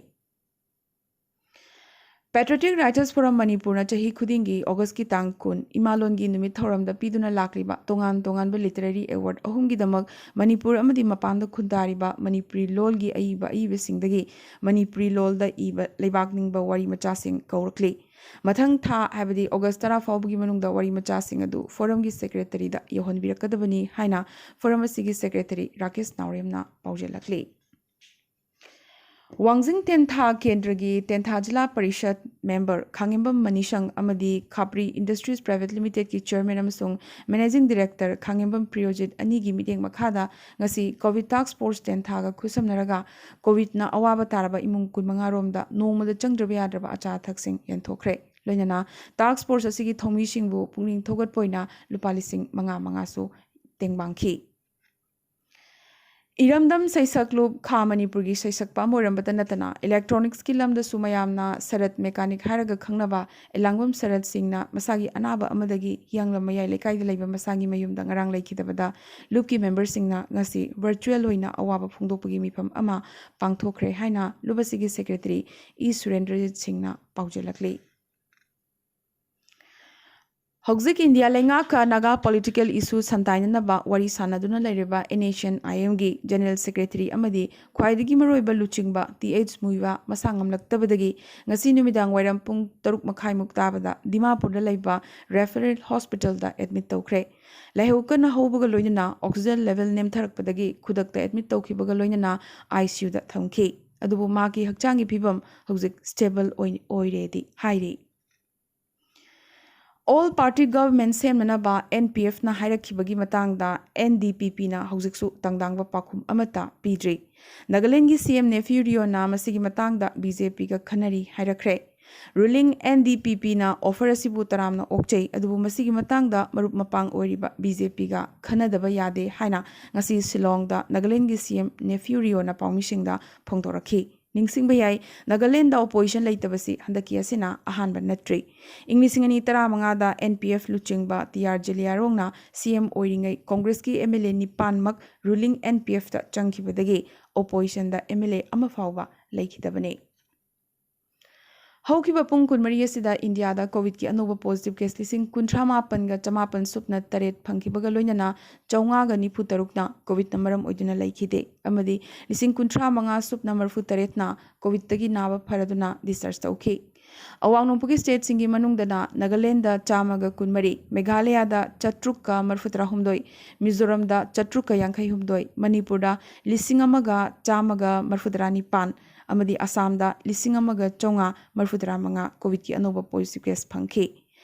Patriotic Writers Forum ꯃꯅꯤꯄꯨꯔꯅ ꯆꯍꯤ ꯈꯨꯗꯤꯡꯒꯤ ꯑꯣꯒꯁꯀꯤ ꯇꯥꯡ ꯀꯨꯟ ꯏꯃꯥꯂꯣꯟꯒꯤ ꯅꯨꯃꯤꯠ ꯊꯧꯔꯝꯗ ꯄꯤꯗꯨꯅ ꯂꯥꯛꯂꯤꯕ ꯇꯣꯉꯥꯟ ꯇꯣꯉꯥꯟꯕ literary award ꯑꯍꯨꯝꯒꯤꯗꯃꯛ ꯃꯅꯤꯄꯨꯔ ꯑꯃꯗꯤ ꯃꯄꯥꯟꯗ ꯈꯨꯟꯗꯥꯔꯤꯕ ꯃꯅꯤꯄꯨꯔꯤ ꯂꯣꯜꯒꯤ ꯑꯏꯕ ꯑꯏꯕꯁꯤꯡꯗꯒꯤ ꯃꯅꯤꯄꯨꯔꯤ ꯂꯣꯜꯗ ꯏꯕ ꯂꯩꯕꯥꯛ ꯅꯤꯡꯕ ꯋꯥꯔꯤ ꯃꯆꯥꯁꯤꯡ ꯀꯧꯔꯛꯂꯤ꯫ ꯃꯊꯪ ꯊꯥ, ꯍꯥꯏꯕꯗꯤ ꯑꯣꯒꯁ ꯇꯔꯥ ꯐꯥꯎꯕꯒꯤ ꯃꯅꯨꯡꯗ ꯋꯥꯔꯤ ꯃꯆꯥꯁꯤꯡ ꯑꯗꯨ ꯐꯣꯔꯝꯒꯤ ꯁꯦꯀ꯭ꯔꯦꯇꯔꯤꯗ ꯌꯧꯍꯟꯕꯤꯔꯛꯀꯗꯕꯅꯤ ꯍꯥꯏꯅ ꯐꯣꯔꯝ ꯑꯁꯤꯒꯤ ꯁꯦꯀ꯭ꯔꯦꯇꯔꯤ ꯔꯥꯀꯦꯁ ꯅꯥꯎꯔꯦꯝꯅ ꯄꯥꯎꯖꯦꯜꯂꯛꯂꯤ꯫ ꯋꯥꯡꯖꯤꯡ ꯇꯦꯟꯊꯥ ꯀꯦꯟꯗ꯭ꯔꯒꯤ ꯇꯦꯟꯊꯥ ꯖꯤꯂꯥ ꯄꯔꯤꯁꯠ ꯃꯦꯝꯕꯔ ꯈꯥꯉꯦꯝꯕꯝ ꯃꯅꯤꯁꯪ ꯑꯃꯗꯤ ꯈꯥꯄ꯭ꯔꯤ ꯏꯟꯗꯁꯇ꯭ꯔꯤꯁ ꯄ꯭ꯔꯥꯏꯚꯦꯠ ꯂꯤꯃꯤꯇꯦꯗꯀꯤ ꯆꯤꯌꯔꯃꯦꯟ ꯑꯃꯁꯨꯡ ꯃꯦꯅꯦꯖꯤꯡ ꯗꯤꯔꯦꯛꯇꯔ ꯈꯥꯉꯦꯝꯕꯝ ꯄ꯭ꯔꯤꯌꯣꯖꯤꯠ ꯑꯅꯤꯒꯤ ꯃꯤꯠꯌꯦꯡ ꯃꯈꯥꯗ ꯉꯁꯤ ꯀꯣꯚꯤꯗ ꯇꯥꯛꯁ ꯐꯣꯔꯁ ꯇꯦꯟꯊꯥꯒ ꯈꯨꯠꯁꯝꯅꯔꯒ ꯀꯣꯚꯤꯗꯅ ꯑꯋꯥꯕ ꯇꯥꯔꯕ ꯏꯃꯨꯡ ꯀꯨꯟꯃꯉꯥ ꯔꯣꯝꯗ ꯅꯣꯡꯃꯗ ꯆꯪꯗ꯭ꯔꯕ ꯌꯥꯗ꯭ꯔꯕ ꯑꯆꯥ ꯑꯊꯛꯁꯤꯡ ꯌꯦꯟꯊꯣꯛꯈ꯭ꯔꯦ꯫ ꯂꯣꯏꯅꯅ ꯇꯥꯛꯁ ꯐꯣꯔꯁ ꯑꯁꯤꯒꯤ ꯊꯧꯃꯤꯁꯤꯡꯕꯨ ꯄꯨꯛꯅꯤꯡ ꯊꯧꯒꯠꯄ ꯑꯣꯏꯅ ꯂꯨꯄꯥ ꯂꯤꯁꯤꯡ ꯃꯉꯥ ꯃꯉꯥꯁꯨ ꯇꯦꯡꯕꯥꯡꯈꯤ꯫ ꯏꯔꯝꯗꯝ ꯁꯩꯁꯛꯂꯨꯞ ꯈꯥ ꯃꯅꯤꯄꯨꯔꯒꯤ ꯁꯩꯁꯛꯄ ꯑꯃ ꯑꯣꯏꯔꯝꯕꯇ ꯅꯠꯇꯅ ꯏꯂꯦꯛꯇ꯭ꯔꯣꯅꯤꯛꯁꯀꯤ ꯂꯝꯗꯁꯨ ꯃꯌꯥꯝꯅ ꯁꯔꯠ ꯃꯦꯀꯥꯅꯤꯛ ꯍꯥꯏꯔꯒ ꯈꯪꯅꯕ ꯑꯦꯂꯥꯡꯕꯝ ꯁꯔꯠ ꯁꯤꯡꯅ ꯃꯁꯥꯒꯤ ꯑꯅꯥꯕ ꯑꯃꯗꯒꯤ ꯍꯤꯌꯥꯡꯂꯝ ꯃꯌꯥꯏ ꯂꯩꯀꯥꯏꯗ ꯂꯩꯕ ꯃꯁꯥꯒꯤ ꯃꯌꯨꯝꯗ ꯉꯔꯥꯡ ꯂꯩꯈꯤꯗꯕꯗ ꯂꯨꯞꯀꯤ ꯃꯦꯝꯕꯔꯁꯤꯡꯅ ꯉꯁꯤ ꯚꯔꯆꯨꯋꯦꯜ ꯑꯣꯏꯅ ꯑꯋꯥꯕ ꯐꯣꯡꯗꯣꯛꯄꯒꯤ ꯃꯤꯐꯝ ꯑꯃ ꯄꯥꯡꯊꯣꯛꯈ꯭ꯔꯦ ꯍꯥꯏꯅ ꯂꯨꯞ ꯑꯁꯤꯒꯤ ꯁꯦꯀ꯭ꯔꯦꯇꯔꯤ ꯏ ꯁꯨꯔꯦꯟꯗ꯭ꯔꯖꯤꯠ ꯁꯤꯡꯅ ꯄꯥꯎꯖꯦꯜꯂꯛꯂꯤ꯫ ꯍꯧꯖꯤꯛ ꯏꯟꯗꯤꯌꯥ ꯂꯩꯉꯥꯛꯀ ꯅꯥꯒꯥ ꯄꯣꯂꯤꯇꯤꯀꯦꯜ ꯏꯁꯨ ꯁꯟꯗꯥꯏꯅꯅꯕ ꯋꯥꯔꯤ ꯁꯥꯟꯅꯗꯨꯅ ꯂꯩꯔꯤꯕ ꯑꯦꯟ ꯑꯦꯁ ꯑꯦꯟ ꯑꯥꯏ ꯑꯦꯝꯒꯤ ꯖꯦꯅꯔꯦꯜ ꯁꯦꯀ꯭ꯔꯦꯇꯔꯤ ꯑꯃꯗꯤ ꯈ꯭ꯋꯥꯏꯗꯒꯤ ꯃꯔꯨꯑꯣꯏꯕ ꯂꯨꯆꯤꯡꯕ ꯇꯤ ꯑꯩꯆ ꯃꯨꯏꯋꯥ ꯃꯁꯥ ꯉꯝꯂꯛꯇꯕꯗꯒꯤ ꯉꯁꯤ ꯅꯨꯃꯤꯗꯥꯡ ꯋꯥꯏꯔꯝ ꯄꯨꯡ ꯇꯔꯨꯛ ꯃꯈꯥꯏꯃꯨꯛ ꯇꯥꯕꯗ ꯗꯤꯃꯥꯄꯨꯔꯗ ꯂꯩꯕ ꯔꯦꯐꯔꯦꯜ ꯍꯣꯁꯄꯤꯇꯥꯜꯗ ꯑꯦꯗꯃꯤꯠ ꯇꯧꯈ꯭ꯔꯦ꯫ ꯂꯥꯏꯍꯧ ꯀꯟꯅ ꯍꯧꯕꯒ ꯂꯣꯏꯅꯅ ꯑꯣꯛꯁꯤꯖꯦꯟ ꯂꯦꯚꯦꯜ ꯅꯦꯝꯊꯔꯛꯄꯗꯒꯤ ꯈꯨꯗꯛꯇ ꯑꯦꯗꯃꯤꯠ ꯇꯧꯈꯤꯕꯒ ꯂꯣꯏꯅꯅ ꯑꯥꯏ ꯁꯤ ꯌꯨꯗ ꯊꯝꯈꯤ꯫ ꯑꯗꯨꯕꯨ ꯃꯍꯥꯛꯀꯤ ꯍꯛꯆꯥꯡꯒꯤ ꯐꯤꯕꯝ ꯍꯧꯖꯤꯛ ꯁ꯭ꯇꯦꯕꯜ ꯑꯣꯏ-, ꯑꯣꯏꯔꯦꯗꯤ ꯍꯥꯏꯔꯤ꯫ ꯑꯣꯜ ꯄꯥꯔꯇꯤ ꯒꯚꯔꯟꯃꯦꯟꯠ ꯁꯦꯝꯅꯅꯕ ꯑꯦꯟ ꯄꯤ ꯑꯦꯐꯅ ꯍꯥꯏꯔꯛꯈꯤꯕꯒꯤ ꯃꯇꯥꯡꯗ ꯑꯦꯟ ꯗꯤ ꯄꯤ ꯄꯤꯅ ꯍꯧꯖꯤꯛꯁꯨ ꯇꯪꯗꯥꯡꯕ ꯄꯥꯎꯈꯨꯝ ꯑꯃꯠꯇ ꯄꯤꯗ꯭ꯔꯤ꯫ ꯅꯥꯒꯥꯂꯦꯟꯒꯤ ꯁꯤ ꯑꯦꯝ ꯅꯦꯐ꯭ꯌꯨ ꯔꯤꯑꯣꯅ ꯃꯁꯤꯒꯤ ꯃꯇꯥꯡꯗ ꯕꯤ ꯖꯦ ꯄꯤꯒ ꯈꯟꯅꯔꯤ ꯍꯥꯏꯔꯛꯈ꯭ꯔꯦ꯫ ꯔꯨꯂꯤꯡ ꯑꯦꯟ ꯗꯤ ꯄꯤ ꯄꯤꯅ ꯑꯣꯐꯔ ꯑꯁꯤꯕꯨ ꯇꯔꯥꯝꯅ ꯑꯣꯛꯆꯩ, ꯑꯗꯨꯕꯨ ꯃꯁꯤꯒꯤ ꯃꯇꯥꯡꯗ ꯃꯔꯨꯞ ꯃꯄꯥꯡ ꯑꯣꯏꯔꯤꯕ ꯕꯤ ꯖꯦ ꯄꯤꯒ ꯈꯟꯅꯗꯕ ꯌꯥꯗꯦ ꯍꯥꯏꯅ ꯉꯁꯤ ꯁꯤꯂꯣꯡꯗ ꯅꯥꯒꯥꯂꯦꯟꯒꯤ ꯁꯤ ꯑꯦꯝ ꯅꯦꯐ꯭ꯌꯨ ꯔꯤꯑꯣꯅ ꯄꯥꯎꯃꯤꯁꯤꯡꯗ ꯐꯣꯡꯗꯣꯔꯛꯈꯤ꯫ ꯅꯤꯡꯁꯤꯡꯕ ꯌꯥꯏ, ꯅꯥꯒꯥꯂꯦꯟꯗ ꯑꯣꯄꯣꯖꯤꯁꯟ ꯂꯩꯇꯕꯁꯤ ꯍꯟꯗꯛꯀꯤ ꯑꯁꯤꯅ ꯑꯍꯥꯟꯕ ꯅꯠꯇ꯭ꯔꯤ꯫ ꯏꯪ ꯂꯤꯁꯤꯡ ꯑꯅꯤ ꯇꯔꯥꯃꯉꯥꯗ ꯑꯦꯟ ꯄꯤ ꯑꯦꯐ ꯂꯨꯆꯤꯡꯕ ꯇꯤ ꯑꯥꯔ ꯖꯦꯂꯤꯌꯥꯔꯣꯡꯅ ꯁꯤ ꯑꯦꯝ ꯑꯣꯏꯔꯤꯉꯩ ꯀꯣꯡꯒ꯭ꯔꯦꯁꯀꯤ ꯑꯦꯝ ꯑꯦꯜ ꯑꯦ ꯅꯤꯄꯥꯟꯃꯛ ꯔꯨꯂꯤꯡ ꯑꯦꯟ ꯄꯤ ꯑꯦꯐꯇ ꯆꯪꯈꯤꯕꯗꯒꯤ ꯑꯣꯄꯣꯖꯤꯁꯟꯗ ꯑꯦꯝ ꯑꯦꯜ ꯑꯦ ꯑꯃ ꯐꯥꯎꯕ ꯂꯩꯈꯤꯗꯕꯅꯤ꯫ ꯍꯧꯈꯤꯕ ꯄꯨꯡ ꯀꯨꯟꯃꯔꯤ ꯑꯁꯤꯗ ꯏꯟꯗꯤꯌꯥꯗ ꯀꯣꯚꯤꯗꯀꯤ ꯑꯅꯧꯕ ꯄꯣꯖꯤꯇꯤꯚ ꯀꯦꯁ ꯂꯤꯁꯤꯡ ꯀꯨꯟꯊ꯭ꯔꯥ ꯃꯥꯄꯟꯒ ꯆꯃꯥꯄꯟ ꯁꯨꯞꯅ ꯇꯔꯦꯠ ꯐꯪꯈꯤꯕꯒ ꯂꯣꯏꯅꯅ ꯆꯥꯝꯃꯉꯥꯒ ꯅꯤꯐꯨ ꯇꯔꯨꯛꯅ ꯀꯣꯚꯤꯗꯅ ꯃꯔꯝ ꯑꯣꯏꯗꯨꯅ ꯂꯩꯈꯤꯗꯦ ꯑꯃꯗꯤ ꯂꯤꯁꯤꯡ ꯀꯨꯟꯊ꯭ꯔꯥ ꯃꯉꯥ ꯁꯨꯞꯅ ꯃꯔꯤꯐꯨ ꯇꯔꯦꯠꯅ ꯀꯣꯚꯤꯗꯇꯒꯤ ꯅꯥꯕ ꯐꯔꯗꯨꯅ ꯗꯤꯁꯆꯥꯔꯖ ꯇꯧꯈꯤ꯫ ꯑꯋꯥꯡ ꯅꯣꯡꯄꯣꯛꯀꯤ ꯁ꯭ꯇꯦꯠꯁꯤꯡꯒꯤ ꯃꯅꯨꯡꯗꯅ ꯅꯥꯒꯥꯂꯦꯟꯗ ꯆꯥꯝꯃꯒ ꯀꯨꯟꯃꯔꯤ, ꯃꯦꯘꯥꯂꯌꯥꯗ ꯆꯥꯇ꯭ꯔꯨꯛꯀ ꯃꯔꯤꯐꯨꯇꯔꯥꯍꯨꯝꯗꯣꯏ, ꯃꯤꯖꯣꯔꯥꯝꯗ ꯆꯥꯇ꯭ꯔꯨꯛꯀ ꯌꯥꯡꯈꯩꯍꯨꯝꯗꯣꯏ, ꯃꯅꯤꯄꯨꯔꯗ ꯂꯤꯁꯤꯡ ꯑꯃꯒ ꯆꯥꯝꯃꯒ ꯃꯔꯤꯐꯨꯇꯔꯥꯅꯤꯄꯥꯟ ꯑꯃꯗꯤ ꯑꯁꯥꯝꯗ ꯂꯤꯁꯤꯡ ꯑꯃꯒ ꯆꯥꯝꯃꯉꯥ ꯃꯔꯤꯐꯨꯇꯔꯥꯃꯉꯥ ꯀꯣꯚꯤꯗꯀꯤ ꯑꯅꯧꯕ ꯄꯣꯖꯤꯇꯤꯚ ꯀꯦꯁ ꯐꯪꯈꯤ꯫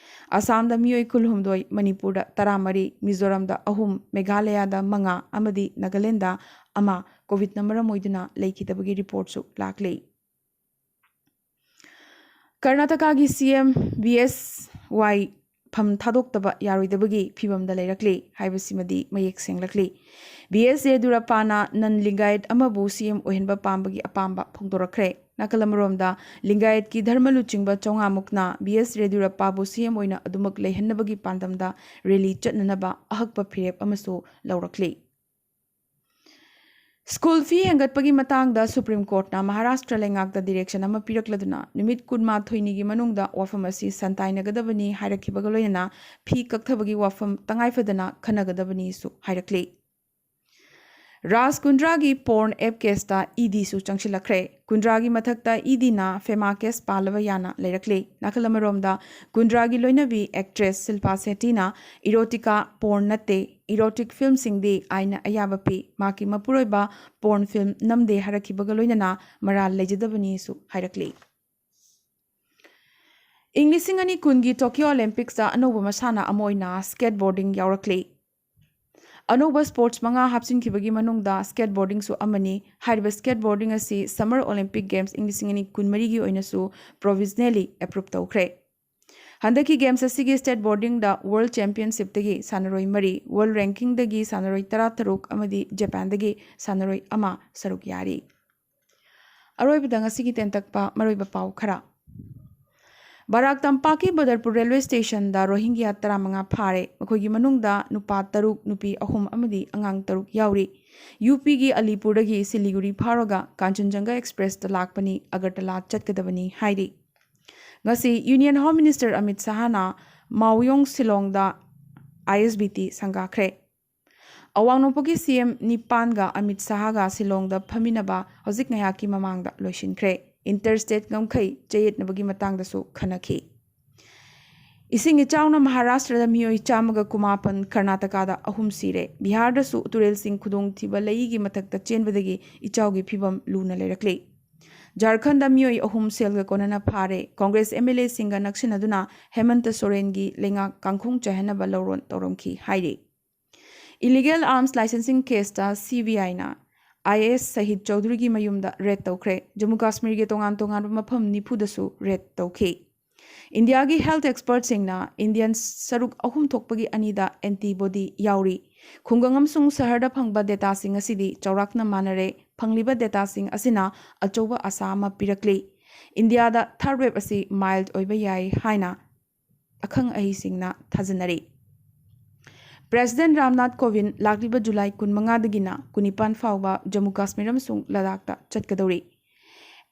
ꯑꯁꯥꯝꯗ ꯃꯤꯑꯣꯏ ꯀꯨꯟꯍꯨꯝꯗꯣꯏ, ꯃꯅꯤꯄꯨꯔꯗ ꯇꯔꯥꯃꯔꯤ, ꯃꯤꯖꯣꯔꯥꯝꯗ ꯑꯍꯨꯝ, ꯃꯦꯘꯥꯂꯌꯥꯗ ꯃꯉꯥ ꯑꯃꯗꯤ ꯅꯥꯒꯥꯂꯦꯟꯗ ꯑꯃ ꯀꯣꯚꯤꯗꯅ ꯃꯔꯝ ꯑꯣꯏꯗꯨꯅ ꯂꯩꯈꯤꯗꯕꯒꯤ ꯔꯤꯄꯣꯔꯠꯁꯨ ꯂꯥꯛꯂꯤ꯫ ꯀꯔꯅꯥꯇꯀꯥꯒꯤ ꯁꯤ ꯑꯦꯝ ꯕꯤ ꯑꯦꯁ ꯋꯥꯏ ꯐꯝ ꯊꯥꯗꯣꯛꯇꯕ ꯌꯥꯔꯣꯏꯗꯕꯒꯤ ꯐꯤꯕꯝꯗ ꯂꯩꯔꯛꯂꯤ ꯍꯥꯏꯕꯁꯤꯃꯗꯤ ꯃꯌꯦꯛ ꯁꯦꯡꯂꯛꯂꯤ꯫ ꯕꯤ ꯑꯦꯁ ꯌꯦꯗꯨꯔꯞꯄꯥꯅ ꯅꯟ ꯂꯤꯡꯒꯥꯌꯠ ꯑꯃꯕꯨ ꯁꯤ ꯑꯦꯝ ꯑꯣꯏꯍꯟꯕ ꯄꯥꯝꯕꯒꯤ ꯑꯄꯥꯝꯕ ꯐꯣꯡꯗꯣꯔꯛꯈ꯭ꯔꯦ꯫ ꯅꯥꯀꯜ ꯑꯃꯔꯣꯝꯗ, ꯂꯤꯡꯒꯥꯌꯠꯀꯤ ꯙꯔꯃ ꯂꯨꯆꯤꯡꯕ ꯆꯥꯝꯃꯉꯥ ꯃꯨꯛꯅ ꯕꯤ ꯑꯦꯁ ꯌꯦꯗꯨꯔꯞꯄꯥꯕꯨ ꯁꯤ ꯑꯦꯝ ꯑꯣꯏꯅ ꯑꯗꯨꯃꯛ ꯂꯩꯍꯟꯅꯕꯒꯤ ꯄꯥꯟꯗꯝꯗ ꯔꯦꯂꯤ ꯆꯠꯅꯅꯕ ꯑꯍꯛꯄ ꯐꯤꯔꯦꯞ ꯑꯃꯁꯨ ꯂꯧꯔꯛꯂꯤ꯫ ꯁ꯭ꯀꯨꯜ ꯐꯤ ꯍꯦꯟꯒꯠꯄꯒꯤ ꯃꯇꯥꯡꯗ ꯁꯨꯄ꯭ꯔꯤꯝ ꯀꯣꯔꯠꯅ ꯃꯍꯥꯔꯥꯁꯇ꯭ꯔ ꯂꯩꯉꯥꯛꯇ ꯗꯤꯔꯦꯛꯁꯟ ꯑꯃ ꯄꯤꯔꯛꯂꯗꯨꯅ ꯅꯨꯃꯤꯠ ꯀꯨꯟꯃꯥꯊꯣꯏꯅꯤꯒꯤ ꯃꯅꯨꯡꯗ ꯋꯥꯐꯝ ꯑꯁꯤ ꯁꯟꯇꯥꯏꯅꯒꯗꯕꯅꯤ ꯍꯥꯏꯔꯛꯈꯤꯕꯒ ꯂꯣꯏꯅꯅ ꯐꯤ ꯀꯛꯊꯕꯒꯤ ꯋꯥꯐꯝ ꯇꯉꯥꯏꯐꯗꯅ ꯈꯟꯅꯒꯗꯕꯅꯤꯁꯨ ꯍꯥꯏꯔꯛꯂꯤ꯫ ꯔꯥꯖ ꯀꯨꯟꯗ꯭ꯔꯥꯒꯤ ꯄꯣꯔꯟ ꯑꯦꯞ ꯀꯦꯁꯇ ꯏ ꯗꯤꯁꯨ ꯆꯪꯁꯤꯜꯂꯛꯈ꯭ꯔꯦ꯫ ꯀꯨꯟꯗ꯭ꯔꯥꯒꯤ ꯃꯊꯛꯇ ꯏ ꯗꯤꯅ ꯐꯦꯃꯥ ꯀꯦꯁ ꯄꯥꯜꯂꯕ ꯌꯥꯅ ꯂꯩꯔꯛꯂꯤ꯫ ꯅꯥꯀꯜ ꯑꯃꯔꯣꯝꯗ, ꯀꯨꯟꯗ꯭ꯔꯥꯒꯤ ꯂꯣꯏꯅꯕꯤ ꯑꯦꯛꯇ꯭ꯔꯦꯁ ꯁꯤꯜꯄꯥ ꯁꯦꯇꯤꯅ ꯏꯔꯣꯇꯤꯀꯥ ꯄꯣꯔꯟ ꯅꯠꯇꯦ, ꯏꯔꯣꯇꯤꯛ ꯐꯤꯜꯝꯁꯤꯡꯗꯤ ꯑꯥꯏꯟꯅ ꯑꯌꯥꯕ ꯄꯤ, ꯃꯍꯥꯛꯀꯤ ꯃꯄꯨꯔꯣꯏꯕ ꯄꯣꯔꯟ ꯐꯤꯜꯝ ꯅꯝꯗꯦ ꯍꯥꯏꯔꯛꯈꯤꯕꯒ ꯂꯣꯏꯅꯅ ꯃꯔꯥꯜ ꯂꯩꯖꯗꯕꯅꯤꯁꯨ ꯍꯥꯏꯔꯛꯂꯤ꯫ ꯏꯪ ꯂꯤꯁꯤꯡ ꯑꯅꯤ ꯀꯨꯟꯒꯤ ꯇꯣꯀꯤꯌꯣ ꯑꯣꯂꯤꯝꯄꯤꯛꯁꯇ ꯑꯅꯧꯕ ꯃꯁꯥꯟꯅ ꯑꯃ ꯑꯣꯏꯅ ꯁ꯭ꯀꯦꯠꯕꯣꯔꯗꯤꯡ ꯌꯥꯎꯔꯛꯂꯤ꯫ ꯑꯅꯧꯕ ꯁ꯭ꯄꯣꯔꯠꯁ ꯃꯉꯥ ꯍꯥꯞꯆꯤꯟꯈꯤꯕꯒꯤ ꯃꯅꯨꯡꯗ ꯁ꯭ꯀꯦꯠꯕꯣꯔꯗꯤꯡꯁꯨ ꯑꯃꯅꯤ꯫ ꯍꯥꯏꯔꯤꯕ ꯁ꯭ꯀꯦꯠꯕꯣꯔꯗꯤꯡ ꯑꯁꯤ ꯁꯝꯃꯔ ꯑꯣꯂꯤꯝꯄꯤꯛ ꯒꯦꯝꯁ ꯏꯪ ꯂꯤꯁꯤꯡ ꯑꯅꯤ ꯀꯨꯟꯃꯔꯤꯒꯤ ꯑꯣꯏꯅꯁꯨ ꯄ꯭ꯔꯣꯚꯤꯖꯅꯦꯂꯤ ꯑꯦꯄ꯭ꯔꯨꯞ ꯇꯧꯈ꯭ꯔꯦ꯫ ꯍꯟꯗꯛꯀꯤ ꯒꯦꯝꯁ ꯑꯁꯤꯒꯤ ꯁ꯭ꯀꯦꯠꯕꯣꯔꯗꯤꯡꯗ ꯋꯥꯔꯜꯗ ꯆꯦꯝꯄꯤꯌꯟꯁꯤꯞꯇꯒꯤ ꯁꯥꯟꯅꯔꯣꯏ ꯃꯔꯤ, ꯋꯥꯔꯜꯗ ꯔꯦꯡꯀꯤꯡꯗꯒꯤ ꯁꯥꯟꯅꯔꯣꯏ ꯇꯔꯥꯇꯔꯨꯛ ꯑꯃꯗꯤ ꯖꯄꯥꯟꯗꯒꯤ ꯁꯥꯟꯅꯔꯣꯏ ꯑꯃ ꯁꯔꯨꯛ ꯌꯥꯔꯤ꯫ ꯑꯔꯣꯏꯕꯗ ꯉꯁꯤꯒꯤ ꯇꯦꯟꯇꯛꯄ ꯃꯔꯨꯑꯣꯏꯕ ꯄꯥꯎ ꯈꯔ꯫ ꯕꯔꯥꯛ ꯇꯝꯄꯥꯛꯀꯤ ꯕꯗꯔꯄꯨꯔ ꯔꯦꯜꯋꯦ ꯁ꯭ꯇꯦꯁꯟꯗ ꯔꯣꯍꯤꯡꯒ꯭ꯌꯥ ꯇꯔꯥꯃꯉꯥ ꯐꯥꯔꯦ꯫ ꯃꯈꯣꯏꯒꯤ ꯃꯅꯨꯡꯗ ꯅꯨꯄꯥ ꯇꯔꯨꯛ, ꯅꯨꯄꯤ ꯑꯍꯨꯝ ꯑꯃꯗꯤ ꯑꯉꯥꯡ ꯇꯔꯨꯛ ꯌꯥꯎꯔꯤ꯫ ꯌꯨ ꯄꯤꯒꯤ ꯑꯂꯤꯄꯨꯔꯗꯒꯤ ꯁꯤꯂꯤꯒꯨꯔꯤ ꯐꯥꯎꯔꯒ ꯀꯥꯟꯆꯟꯖꯪꯒ ꯑꯦꯛꯁꯄ꯭ꯔꯦꯁꯇ ꯂꯥꯛꯄꯅꯤ, ꯑꯒꯔꯇꯂꯥ ꯆꯠꯀꯗꯕꯅꯤ ꯍꯥꯏꯔꯤ꯫ ꯉꯁꯤ Union Home Minister ꯑꯃꯤꯠ ꯁꯍꯥꯅ ꯃꯥꯎꯌꯣꯡ ꯁꯤꯂꯣꯡꯗ I S B T ꯁꯪꯒꯥꯈ꯭ꯔꯦ꯫ ꯑꯋꯥꯡ ꯅꯣꯡꯄꯣꯛꯀꯤ C M ꯅꯤꯄꯥꯟꯒ ꯑꯃꯤꯠ ꯁꯍꯥꯒ ꯁꯤꯂꯣꯡꯗ ꯐꯝꯃꯤꯟꯅꯕ ꯍꯧꯖꯤꯛ ꯉꯥꯏꯍꯥꯛꯀꯤ ꯃꯃꯥꯡꯗ ꯂꯣꯏꯁꯤꯟꯈ꯭ꯔꯦ꯫ Interstate ꯉꯝꯈꯩ ꯆꯌꯦꯠꯅꯕꯒꯤ ꯃꯇꯥꯡꯗꯁꯨ ꯈꯟꯅꯈꯤ꯫ ꯏꯁꯤꯡ ꯏꯆꯥꯎꯅ ꯃꯍꯥꯔꯥꯁꯇ꯭ꯔꯗ ꯃꯤꯑꯣꯏ ꯆꯥꯝꯃꯒ ꯀꯨꯟꯃꯥꯄꯟ, ꯀꯔꯅꯥꯇꯀꯥꯗ ꯑꯍꯨꯝ ꯁꯤꯔꯦ꯫ ꯕꯤꯍꯥꯔꯗꯁꯨ ꯇꯨꯔꯦꯜꯁꯤꯡ ꯈꯨꯗꯣꯡꯊꯤꯕ ꯂꯩꯒꯤ ꯃꯊꯛꯇ ꯆꯦꯟꯕꯗꯒꯤ ꯏꯆꯥꯎꯒꯤ ꯐꯤꯕꯝ ꯂꯨꯅ ꯂꯩꯔꯛꯂꯤ꯫ ꯖꯥꯔꯈꯟꯗ ꯃꯤꯑꯣꯏ ꯑꯍꯨꯝ ꯁꯦꯜꯒ ꯀꯣꯟꯅꯅ ꯐꯥꯔꯦ꯫ ꯀꯣꯡꯒ꯭ꯔꯦꯁ M L A ꯁꯤꯡꯒ ꯅꯛꯁꯤꯟꯅꯗꯨꯅ ꯍꯦꯃꯟꯇ ꯁꯣꯔꯦꯟꯒꯤ ꯂꯩꯉꯥꯛ ꯀꯥꯡꯈꯣꯡ ꯆꯥꯏꯍꯟꯅꯕ ꯂꯧꯔꯣꯟ ꯇꯧꯔꯝꯈꯤ ꯍꯥꯏꯔꯤ꯫ Illegal arms licensing caseꯇ C B Iꯅ I A S ꯁꯍꯤꯗ ꯆꯧꯙꯨꯔꯤꯒꯤ ꯃꯌꯨꯝꯗ raid ꯇꯧꯈ꯭ꯔꯦ꯫ ꯖꯝꯃꯨ ꯀꯥꯁꯃꯤꯔꯒꯤ ꯇꯣꯉꯥꯟ ꯇꯣꯉꯥꯟꯕ ꯃꯐꯝ ꯅꯤꯐꯨꯗꯁꯨ raid ꯇꯧꯈꯤ꯫ ꯏꯟꯗꯤꯌꯥꯒꯤ health expertꯁꯤꯡꯅ Indian ꯁꯔꯨꯛ ꯑꯍꯨꯝ ꯊꯣꯛꯄꯒꯤ ꯑꯅꯤꯗ antibody ꯌꯥꯎꯔꯤ꯫ ꯈꯨꯡꯒꯪ ꯑꯃꯁꯨꯡ ꯁꯍꯔꯗ ꯐꯪꯕ dataꯁꯤꯡ ꯑꯁꯤꯗꯤ ꯆꯥꯎꯔꯥꯛꯅ ꯃꯥꯟꯅꯔꯦ꯫ ꯐꯪꯂꯤꯕ dataꯁꯤꯡ ꯑꯁꯤꯅ ꯑꯆꯧꯕ ꯑꯥꯁꯥ ꯑꯃ ꯄꯤꯔꯛꯂꯤ꯫ ꯏꯟꯗꯤꯌꯥꯗ third wave ꯑꯁꯤ mild ꯑꯣꯏꯕ ꯌꯥꯏ ꯍꯥꯏꯅ ꯑꯈꯪ ꯑꯍꯩꯁꯤꯡꯅ ꯊꯥꯖꯅꯔꯤ꯫ President ꯔꯥꯝꯅꯥꯊ ꯀꯣꯕꯤꯟꯗ ꯂꯥꯛꯂꯤꯕ ꯖꯨꯂꯥꯏ ꯀꯨꯟꯃꯉꯥꯗꯒꯤꯅ ꯀꯨꯟꯅꯤꯄꯥꯟ ꯐꯥꯎꯕ ꯖꯝꯃꯨ ꯀꯥꯁꯃꯤꯔ ꯑꯃꯁꯨꯡ ꯂꯗꯥꯈꯇ ꯆꯠꯀꯗꯧꯔꯤ꯫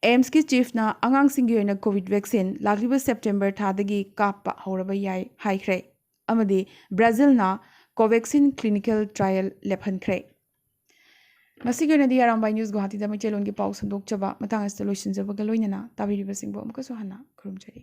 AIIMSꯀꯤ chiefꯅ ꯑꯉꯥꯡꯁꯤꯡꯒꯤ ꯑꯣꯏꯅ COVID vaccine ꯂꯥꯛꯂꯤꯕ September ꯊꯥꯗꯒꯤ ꯀꯥꯞꯄ ꯍꯧꯔꯕ ꯌꯥꯏ ꯍꯥꯏꯈ꯭ꯔꯦ꯫ ꯑꯃꯗꯤ ꯕ꯭ꯔꯥꯖꯤꯜꯅ Covaxin clinical trial ꯂꯦꯞꯍꯟꯈ꯭ꯔꯦ꯫ ꯉꯁꯤꯒꯤ ꯑꯣꯏꯅꯗꯤ ꯑꯔꯥꯝꯕꯥꯏ News ꯒꯨꯋꯥꯍꯥꯇꯤꯗ ꯃꯩꯇꯩꯂꯣꯟꯒꯤ ꯄꯥꯎ ꯁꯟꯗꯣꯛꯆꯕ ꯃꯇꯥꯡ ꯑꯁꯤꯗ ꯂꯣꯏꯁꯤꯟꯖꯕꯒ ꯂꯣꯏꯅꯅ ꯇꯥꯕꯤꯔꯤꯕꯁꯤꯡꯕꯨ ꯑꯃꯨꯛꯀꯁꯨ ꯍꯟꯅ ꯈꯨꯔꯨꯝꯖꯔꯤ꯫